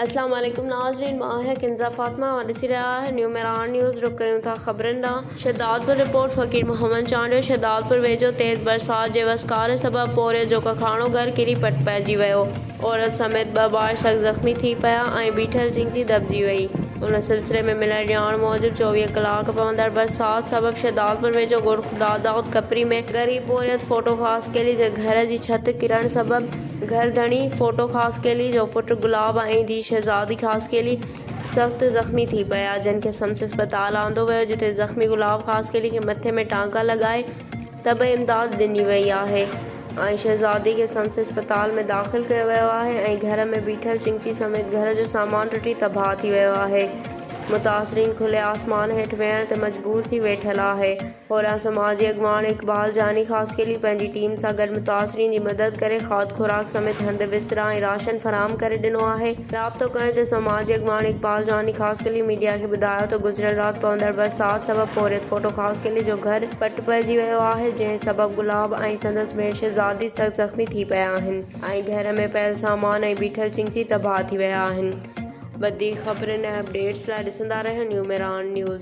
اسلام عليڪم ناظرين مان آهيان ڪنزا فاطمه اوهان ڏسي رهيا آهيو نيو مهراڻ نيوز رخ ڪيون ٿا خبرن ڏانهن شهدادپور رپورٽ فقير محمد چانڊيو شهدادپور ويجهو تيز برسات جي وسڪاري سبب پورهيت جو ڪکاڻو گهر ڪري پٽ پئجي ويو عورت سميت ٻه ٻار سخت زخمي ٿي پيا ۽ بيٺل چنگچي دٻجي وئي ان سلسلي ۾ مليل ڄاڻ موجب 24 ڪلاڪ پوندڙ برسات سبب شهدادپور ويجهو ڳوٺ خداداد ڪپري ۾ غريب پورهيت ڦوٽو خاصخيلي جي گهر جي ڇت ڪرڻ سبب گهر ڌڻي ڦوٽو خاصخيلي جو پٽ گلاب ۽ ڌيء شهزادي خاصخيلي سخت زخمي ٿي پيا، جن کي سمس اسپتال آندو ويو، جتي زخمي گلاب خاصخيلي کي مٿي ۾ ٽانڪا لڳائي طبي امداد ڏني وئي آهي ۽ شهزادي کي سمس اسپتال ۾ داخل ڪيو ويو آهي ۽ گهر ۾ بيٺل چنگچي سميت گهر جو سامان ٽٽي تباهه ٿي ويو آهي، متاثرين کلي آسمان هيٺ ويهڻ تي مجبور ٿي ويٺل آهي. هوڏانهن سماجي اڳواڻ اقبال جاني خاصخيلي پنهنجي ٽيم سان گڏ متاثرين جي مدد ڪري کاڌ خوراڪ سميت هنڌ بسترا ۽ راشن فراهم ڪري ڏنو آهي. رابطو ڪرڻ تي سماجي اڳواڻ اقبال جاني خاصخيلي ميڊيا کي ٻڌايو ته گذريل رات پوندڙ برسات سبب پورهيت ڦوٽو خاصخيلي جو گهر پٽ پئجي ويو آهي جنهن سبب گلاب ۽ سندس ڀيڻ شهزادي سخت زخمي ٿي پيا آهن ۽ گهر ۾ پيل سامان ۽ بيٺل چنگچي تباهه ٿي ويا آهن. وڌيڪ خبرن ۽ اپڊيٽس لاء ڏسندا رهيو نيو مهراڻ نيوز.